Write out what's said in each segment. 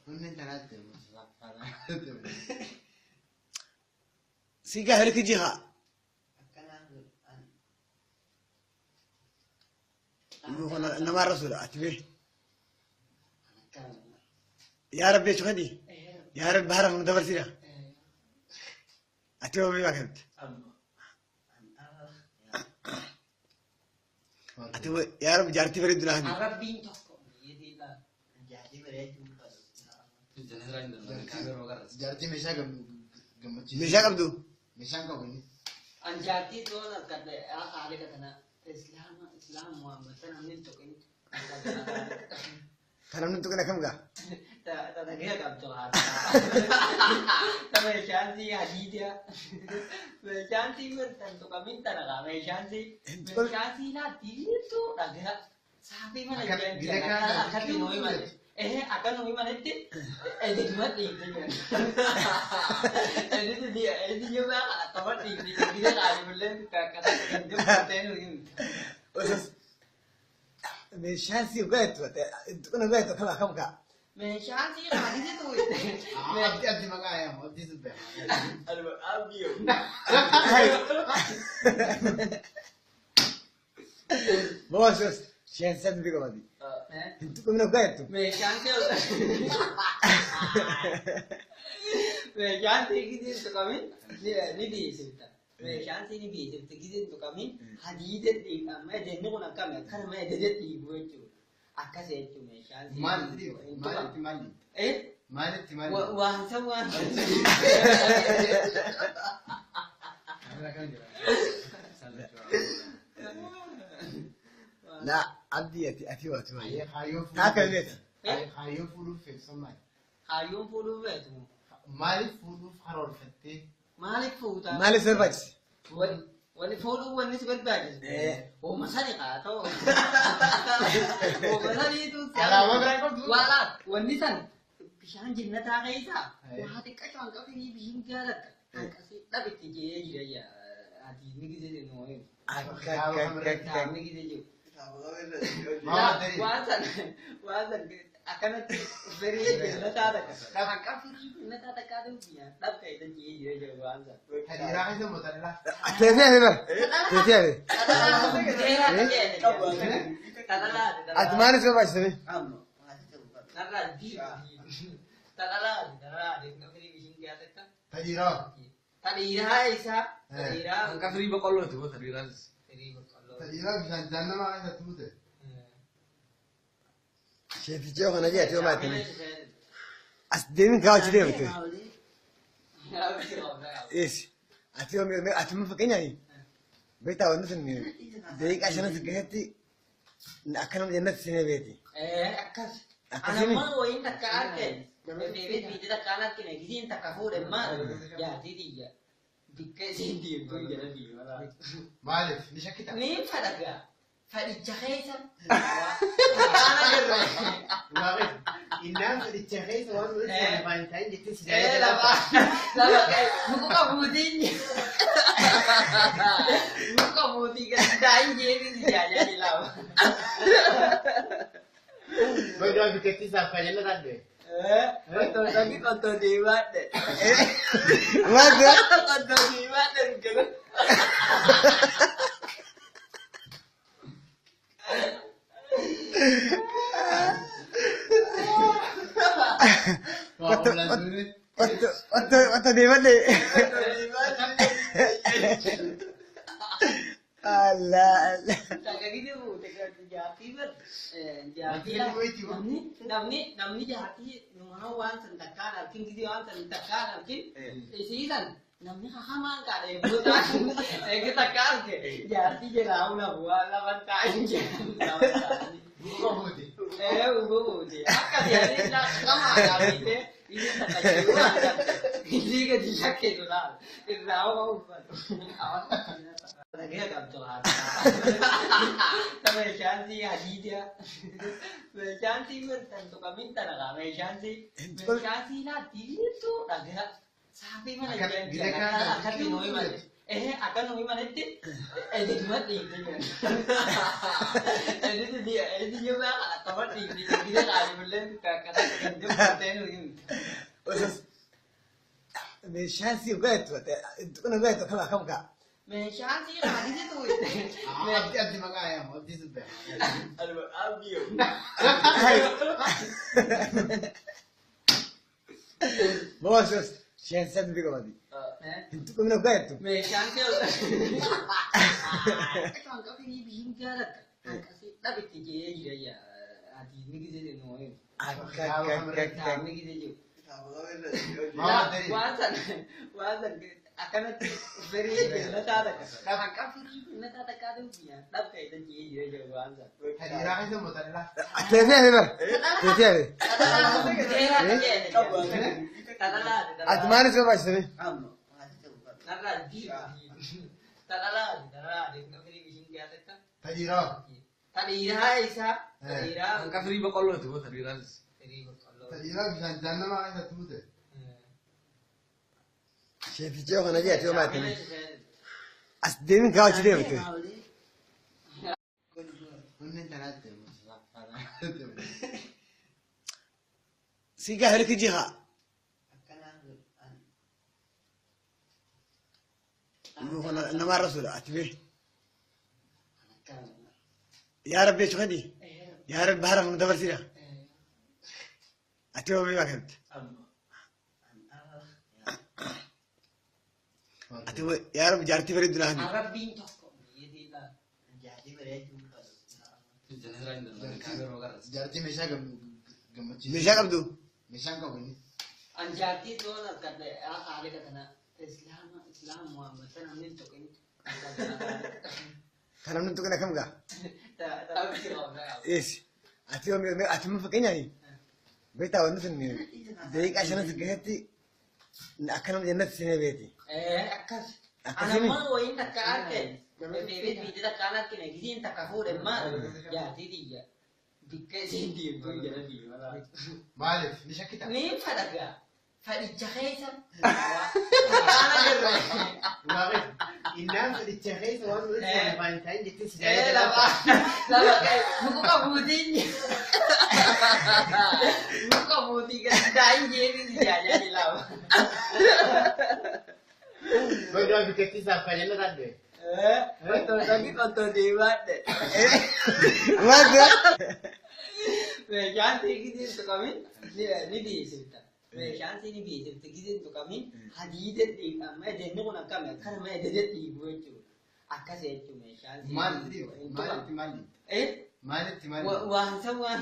Onneen tanaatti Si gaa hirki jiha. Akkanaan Nama rasuula ati bee. Yaa Rabbi jechuun kadi. Yaa Rabbi bahara nu dabarsina. Ati yoo beekaa qabdi. Ati yaa Rabbi jaartii bareedu naa himi. Rabbiin tokko biyya jaartii bareedduu Jaartii meeshaa gammachiisu. Meeshaa qabdu. Meeshaan qabu inni. An jaartii toon akkadhe haala kana Islaama Islaama Muhammad sana namni tokko inni Kan namni tuqin akkam gaa? Tana qabdu haala. Ta meeshaan si hadiidiya. Meeshaan si tan tuqamin tana gaa meeshaan si meeshaan si laattiitu dhagaa. Saafii mana jiran akkatti nuu himale. Akka nuu himaletti edituma dhiibde jiran. Editi editi jirraa akkama dhiibde jiran. Gisa qaayimullee akkana dubbattee nuu himte. Meeshaan si gaheetu tuqin gaheetu akkam akkam gaa? Meeshaan si hadiiditu. Abdi abdi maqaa yaamu abdi sun beeka. Boos boos. Sheen sadii bi qabati. Hin tuqin gaheetu. Meeshaan si meeshaan si gisiin tuqamin ni dhiisifta. Meeshaan si ni dhiisifta gisiin tuqamin hadiida dhiifama. Edenni kun akkami akkanuma edede dhiibu jechuudha. Akkas jechuudha meeshaan si. Maalitti maalitti maali? Maalitti maali? Waan san waan Laa abdii ati ati waatu waayee. Kaayyoo Taa beeti. Kaayyoo fuudhuuf feessan maali? Kaayyoon fuudhuuf feetu. Maaliif fuudhuuf karoorfattee? Maaliif fuutaa? Maaliif si barbaachise? Wani fuudhuuf wanni si barbaachisu. Uuma sani haa ta'u. Uuma saniitu. Alaabaa biraa qabdu. Wala wanni san bishaan jannataa keessaa waa xiqqasho hanqafii bishaan jaalladha. Hanqasii dhabitti jee jira yaa ati ni gisee noo himu. Akka akka akka. Ni gisee jiru. Maal Waan san waan san akkanatti firii jannataa takka. Hanqafii jannataa takkaatu biyya dhabka isa jee jira jiru waan san. Hadiiraa keessa moo tadhalaa? Teessee hafe bara. Teessee hafe. Ati maaliif si barbaachise? Tadhiiraa. Hanqa firii boqqollooti moo tadhiiraanis? Tadhiiraa bishaan jaannamaa keessatti buute. Sheetichi yoo kana jee ati yoo maatini. As deemin kaa achi deemte. Eessi. Ati yoo ati mun fakkeenyaaf beektaa wanti sun daqiiqaa shanan si keessatti akka nama jannatti seenee beeti. Akkasimi. Anammoo wayiin takka arge beebee takka an argine gisiin takka fuudhe maal jaartii xiyya bikka isiin deemtu jala deema. Maaliif ni shakkita? Ni fadhagaa fadhicha keessa akkaan agarre. Innaan fadhicha keessa waan nuti lafaan ta'in jettee si Ee lafa lafa muka buutiin muka buutii gadi daa'in jeebii si jaajaa lama. Bagaa bikkattii isaaf kan jala taate. Qottoo dhaqi qottoo deemaadhe. Maal Qottoo deemaadhe gala. Otto otto deemadhe. Allah Allah. Takka gidi buute jaartii bar jaartii namni namni namni jaartii numaa waan san takkaan arkin gidi waan san takkaan arkin isiisan namni hamaan kaadha eeguu taa'an eegi takka arge jaartii jalaa una bu'aa lafan taa'in jedhan lafa taa'anii. Muka buute. Ee ugo buute akka jedhanii qamaa gaafite inni takka jiru inni gadi shakkeetu laal irraa homa uffatu. Dhagee qabdu haala. Ta meeshaan si hadiidiya. Meeshaan si tan tuqamin tana gaa meeshaan si meeshaan si laattiitu dhagaa. Saafii mana jiran akkatti nuu himale. Akka nuyi manatti edituma dhiibde jiran. Editi yoo akkama dhiibde gisa qaalimallee akkana dubbattee nuyi himte. Osoo meeshaan si gaheetu tuqna gaheetu akkam akkam kaa. Meeshaan si qaalisu tuutte. Abdi abdi maqaa yaamu abdi subbe. Boos sheen sadii dubbii qabati. Hin tuqna gaheetu. Meeshaan si akka firii biyyiin jaalladha. Akkasii dhabitti jee jira ati ni gisee nu Akka akka akka. Ni gisee jiru. Maama Waan san akkanatti firii jannataa takka. Hanqa firii jannataa takkaatu biyya dhabka isa jee jira jiru waan san. Hadiiraa keessa moo tadhalaa? Teessee hafe bara. Teessee hafe. Ati maaliif si barbaachisame? Hadiiraa. Tadhiiraa isaa. Tadhiiraa. Hanqa firii boqqolloo gosa dhiiraanis. Hadiiraa bishaan jaannamaa keessa tuute. Sheetichee kana jee ati yoo maatanii. As deemin kaa achi deemte. Onneen tanaatti. Si gaa hirki jiha. Nama rasuula ati bee. Yaa Rabbi jechuun kadi. Yaa Rabbi bahara nu dabarsina. Ati yoo beekaa kamte. Ati yaa Rabbi jaartii bareedu naa himi. Arabbiin tokko biyya Jaartii meeshaa gammachiisu. Meeshaa qabdu. Meeshaan qabu inni. An jaartii toon akkadha haala kana islaama islaama Muhammad sana namni tokko inni. Kan namni tuqin akkam gaa? Eessi. Ati yoo ati mun fakkeenyaaf beektaa wanti sun daqiiqaa shanan keessatti akka nama jannatti seenee beeti. Akkas. Akkasimi? Anammoo wayiin takka arge. Beebee biitti takka an argine gisiin takka fuudhe maal jaartii tiyya. Bikka isiin deemtu jala deema. Maaliif ni shakkita? Ni fadhagaa. Fadhicha keessa. Waan agarre. Innaan fadhicha keessa waan walitti Valentine jettee si Lafa lafa muka qabuutiin. Muka qabuutiin gadi daa'in jeetii si jaajaa lama. Bagaa bikkattii isaaf kan jala taate. Otoo dhaqi otoo deemaadhe. Maal Meeshaan giseen tuqamin ni dhiyeessifta. Meeshaan ni dhiyeessifta giseen tuqamin hadiida dhiibu. Edenni kun akkami akkanuma edede dhiibu jechuudha. Akkas jechuudha meeshaan. Maalitti dhiibu? Maalitti maali? Maalitti maali? Waan san waan.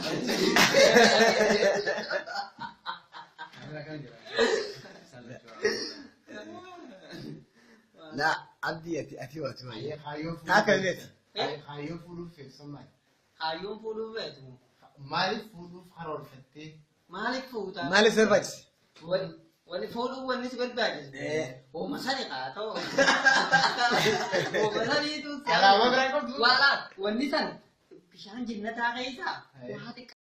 La abdii ati ati waati waati. Kaayyoo fuudhuuf. Taa kamiiti? Kaayyoo fuudhuuf feetu maali? Kaayyoon fuudhuuf feetu. Maaliif fuudhuuf karoorfattee? Maaliif fuutaa? Maaliif si barbaachise? Wani fuudhuuf wanni si barbaachisu. Uuma sani haa ta'u. Uuma saniitu. Alaabaa biraa qabdu. Walaa wanni san bishaan jannataa keessaa waa xiqqaa.